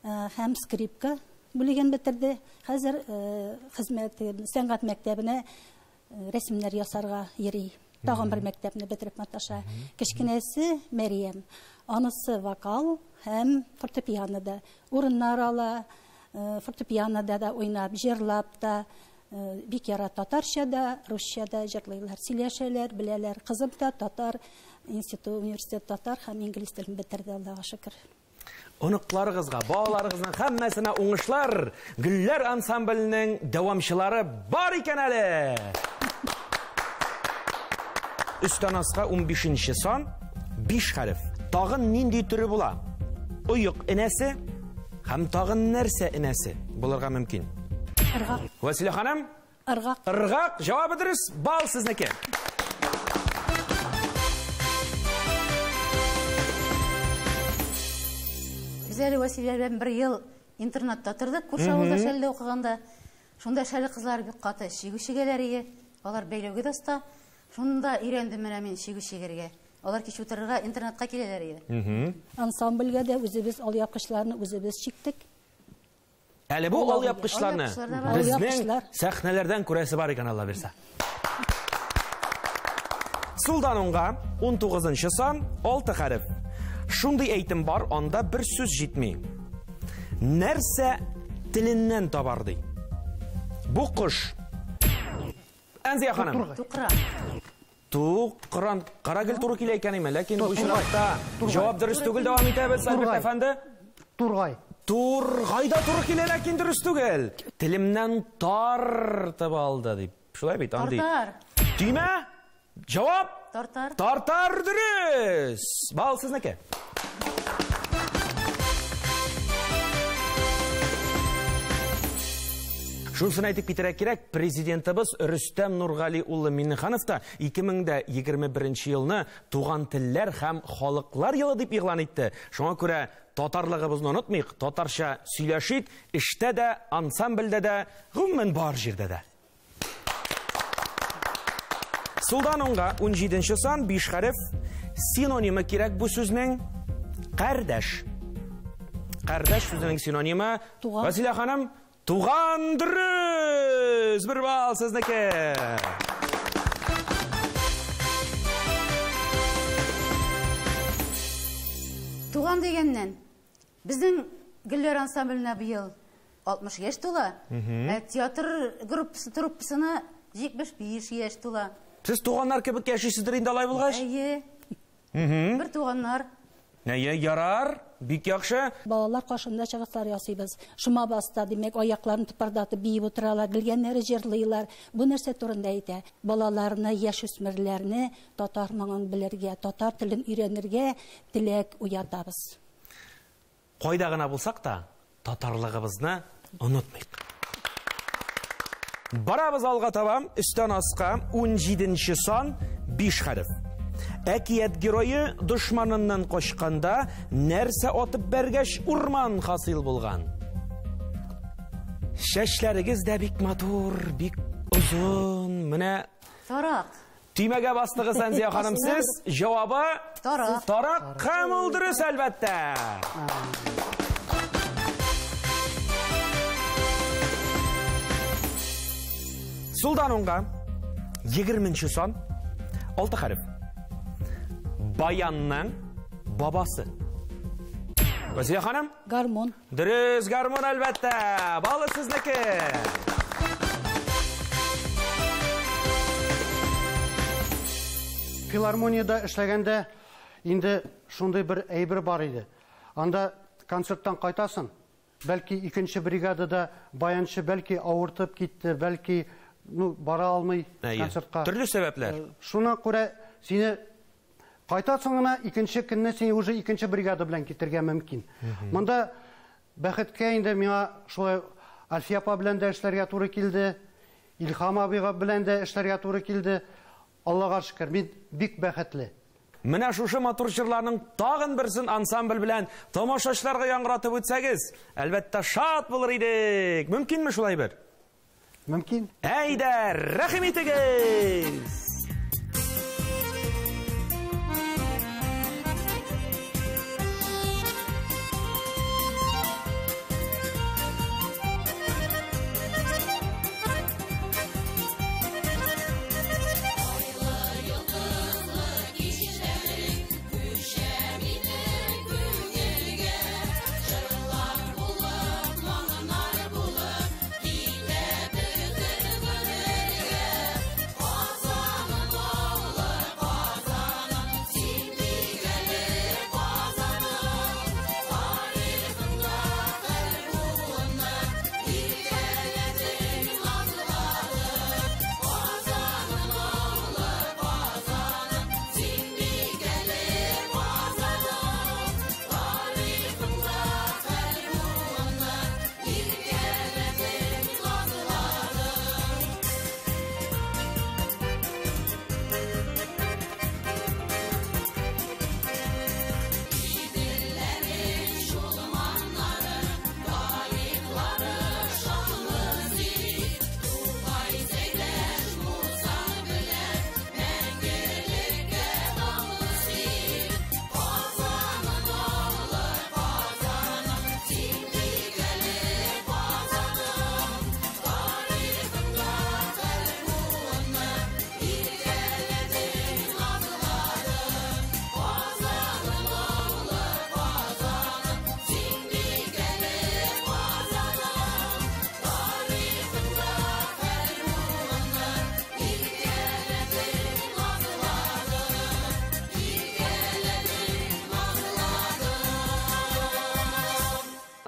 һәм скрипка бүлеген бетерде. Хәзер хезмәт сәнгать мәктәбенә рәсемнәр ясарга йөри. Тагын бер мәктәпне бетереп маташа. Кечкенәсе Мәрьям. Анысы вокал һәм фортепианода урыннар ала, фортепианода да уйнап, җырлап та бик ярата, татарча да, русча да җырлыйлар, сөйләшәләр, беләләр. Кызым да татар институт, университет татар һәм инглиз телен бетерде, Аллага шөкер. Оныкларыгызга, балаларыгызның һәммәсенә уңышлар. Гөлләр ансамбленең дәвамчылары бар икән әле. Өстән аска 15 сан, 5 хәреф. Тагын нинди төре була? Оек энәсе һәм тагын нәрсә энәсе булырга мөмкин? Ыргак. Вәсилә ханым? Ыргак. Ыргак, җавабы дөрес, бал сезнеке. Без әле Вәсилә белән бер ел интернатта тордык, күрше авылда Шәлдә укыганда. Шунда Шәле кызлары бик каты чигү чигәләр иде. Алар бәйләүгә дә оста. Шунда өйрәндем менә мин чигү чигергә. Алар кич утырырга интернатка киләләр иде. Ансамбльгә дә үзебез алъяпкычларны үзебез чиктек. Әле бу алъяпкычларны безнең сәхнәләрдән күрәсе бар икән, Алла бирсә. Сулдан уңга 19 сан, 6 хәреф. Шундый әйтем бар, анда бер сүз җитми. Нәрсә теленнән табар ди. Бу кош. Әнзия ханым. Тукран. Тукран. Карагөл туры килә икән име, ләкин бу очракта җавап дөрес түгел, дәвам итәбез, Альберт әфәнде. Тургай. Тургай да туры килә, ләкин дөрес түгел. Телемнән тартып алды дип. Шулай бит, андый. Тартар. Төймә? Җавап? Тартар. Тартар дөрес. Бал сезнеке. Шунысын әйтеп китәргә кирәк, президентыбыз Рөстәм Нургали улы Миңнеханов та 2021 елны туган телләр һәм халыклар елы дип игълан итте. Шуңа күрә татарлыгыбызны онытмыйк, татарча сөйләшик, эштә дә, ансамбльдә дә, гомумән бар җирдә дә. Сулдан уңга 17 сан, 5 хәреф. Синонимы кирәк бу сүзнең кардәш. Кардәш сүзенең синонимы. Туган. Вәсилә ханым, туган дөрес! Бер балл сезнеке. Туган дигәннән, безнең Гөлләр ансамбленә быел 60 яшь тула, ә театр группасы, труппасына 75 яшь тула. Сез туганнар кебек яшисездер инде алай булгач? Әйе. Бер туганнар. Әйе, ярар, бик яхшы. Балалар каршында чыгышлар ясыйбыз. Шома баста, димәк, аякларын тыпырдатып биеп утыралар, белгәннәре җырлыйлар. Бу нәрсә турында әйтә? Балаларны, яшүсмерләрне татар моңын белергә, татар телен өйрәнергә теләк уятабыз. Кайда гына булсак та, татарлыгыбызны онытмыйк. Барабыз алга таба, өстән аска 17 сан, 5 хәреф. Әкият герое дошманыннан качканда нәрсә атып бәргәч урман хасил булган. Чәчләрегез дә бик матур, бик озын. Менә тарак. Төймәгә бастыгыз, Әнзия ханым, сез җавабы тарак. Тарак һәм ул дөрес, әлбәттә. Сулдан уңга 20 сан, 6 хәреф. Баянның бабасы. Вәсилә ханым? Гармун. Дөрес, гармун, әлбәттә. Балы сезнеке. Филармониядә эшләгәндә инде шундый бер әйбер бар иде. Анда концерттан кайтасың, бәлки икенче бригадада баянчы бәлки авыртып китте, бәлки ну бара алмый концертка. Төрле сәбәпләр. Шуңа күрә сине кайтасың гына, икенче көнне сине уже икенче бригада белән китергә мөмкин. Монда бәхеткә инде миңа шулай Альфия апа белән дә эшләргә туры килде, Илһам абыйга белән дә эшләргә туры килде. Аллага шөкер, мин бик бәхетле. Менә шушы матур җырларның тагын берсен ансамбль белән тамашачыларга яңгыратып үтсәгез, әлбәттә, шат булыр идек. Мөмкинме шулай бер? Мөмкин. Әйдә, рәхим итегез!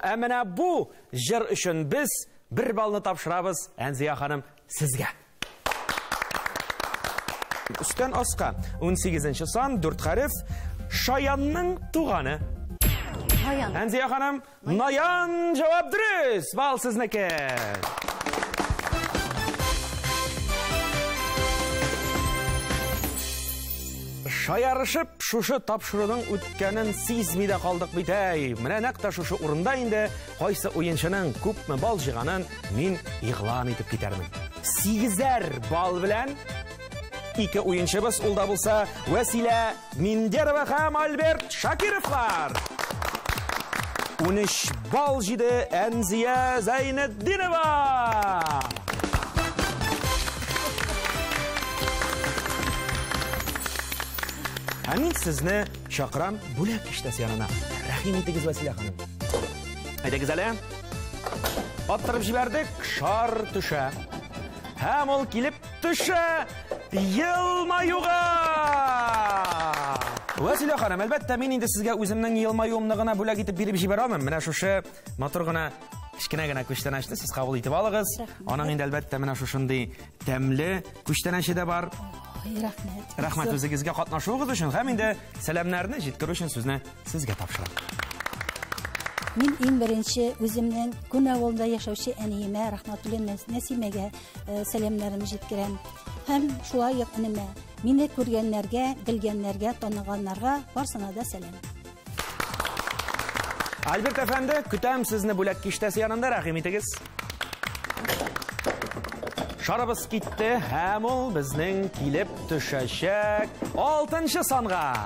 Ә менә бу җыр өчен без бер баллны тапшырабыз, Әнзия ханым, сезгә. Өстән аска 18 сан, 4 хәреф, Шаянның туганы. Наян. Әнзия ханым, Наян, җавап дөрес. Бал сезнеке. Шаярышып, шушы тапшыруның үткәнен сизми дә калдык бит әй. Менә нәкъ тә шушы урында инде кайсы уенчының күпме балл җыйганын мин игълан итеп китәрмен. 8 балл белән ике уенчыбыз, ул да булса Вәсилә Миндерова һәм Альберт Шакировлар. 13 балл җыйды Әнзия Зәйнетдинова. Ә мин сезне чакырам бүләк киштәсе янына. Рәхим итегез, Вәсилә ханым. Әйдәгез әле. Аттырып җибәрдек, шар төшә. Һәм ул килеп төшә елмаюга. Вәсилә ханым, әлбәттә, мин инде сезгә үземнең елмаюымны гына бүләк итеп биреп җибәрә алмыйм. Менә шушы матур гына, кечкенә генә күчтәнәчне сез кабул итеп алыгыз. Аның инде әлбәттә менә шушындый тәмле күчтәнәче дә бар. Рәхмәт. Рәхмәт үзегезгә катнашуыгыз өчен һәм инде сәламнәрне җиткерү өчен сүзне сезгә тапшырам. Мин иң беренче үземнең Күн авылында яшәүче әниемә, Рәхмәтуллин Нәсимәгә сәламнәремне җиткерәм. Һәм шулай ук энемә, мине күргәннәргә, белгәннәргә, таныганнарга барсына да сәлам. Альберт әфәнде, көтәм сезне бүләк киштәсе янында, рәхим итегез. Шарыбыз китте һәм ул безнең килеп төшәчәк 6 санга.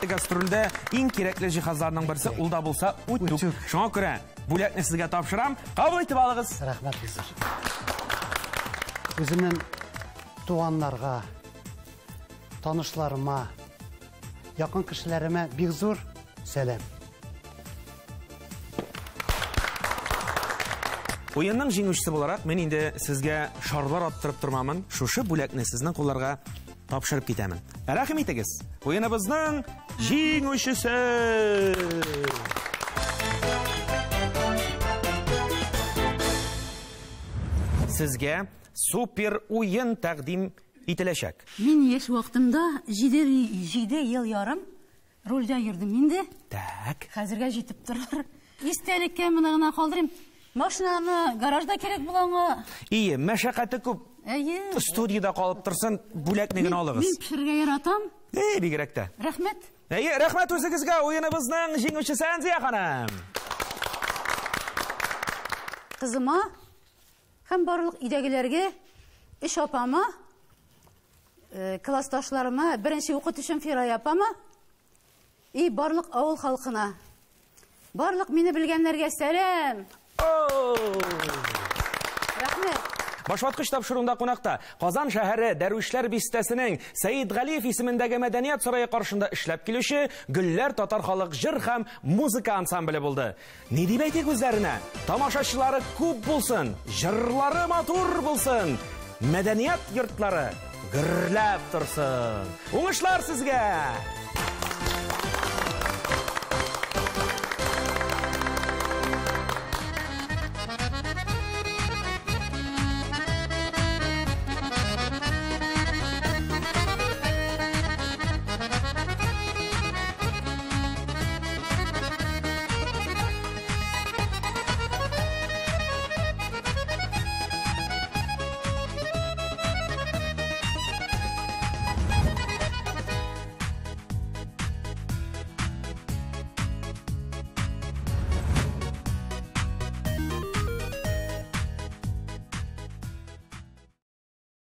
Гастрольдә иң кирәкле җиһазларның берсе ул да булса утюг. Шуңа күрә бүләкне сезгә тапшырам, кабул итеп алыгыз. Рәхмәт бик зур. Үземнең туганнарга, танышларыма, якын кешеләремә бик зур сәлам. Уенның җиңүчесе буларак мин инде сезгә шарлар аттырып тормамын. Шушы бүләкне сезнең кулларга тапшырып китәмен. Рәхим итегез. Уеныбызның җиңүчесе. Сезгә супер уен тәкъдим ителәчәк. Мин яшь вакытымда 7 ел ярым рульдә йөрдем инде. Так. Хәзергә җитеп торыр. Истәлеккә моны гына калдырыйм. Машинаны гаражда кирәк була аңа. Ие, мәшәкате күп. Әйе. Студиядә калып торсын, бүләкне генә алыгыз. Мин пешерергә яратам. Эй, бигрәк тә. Рәхмәт. Әйе, рәхмәт үзегезгә, уеныбызның җиңүчесе Әнзия ханым. Кызыма һәм барлык өйдәгеләргә, өч апама, классташларыма, беренче укытучым Фирая апама и барлык авыл халкына. Барлык мине белгәннәргә сәлам. Рәхмәт. Башваткыч тапшыруында кунакта Казан шәһәре Дәрвишләр бистәсенең Сәид Галиев исемендәге мәдәният сарае каршында эшләп килүче Гөлләр татар халык җыр һәм музыка ансамбле булды. Ни дип әйтик үзләренә? Тамашачылары күп булсын, җырлары матур булсын, мәдәният йортлары гөрләп торсын. Уңышлар сезгә!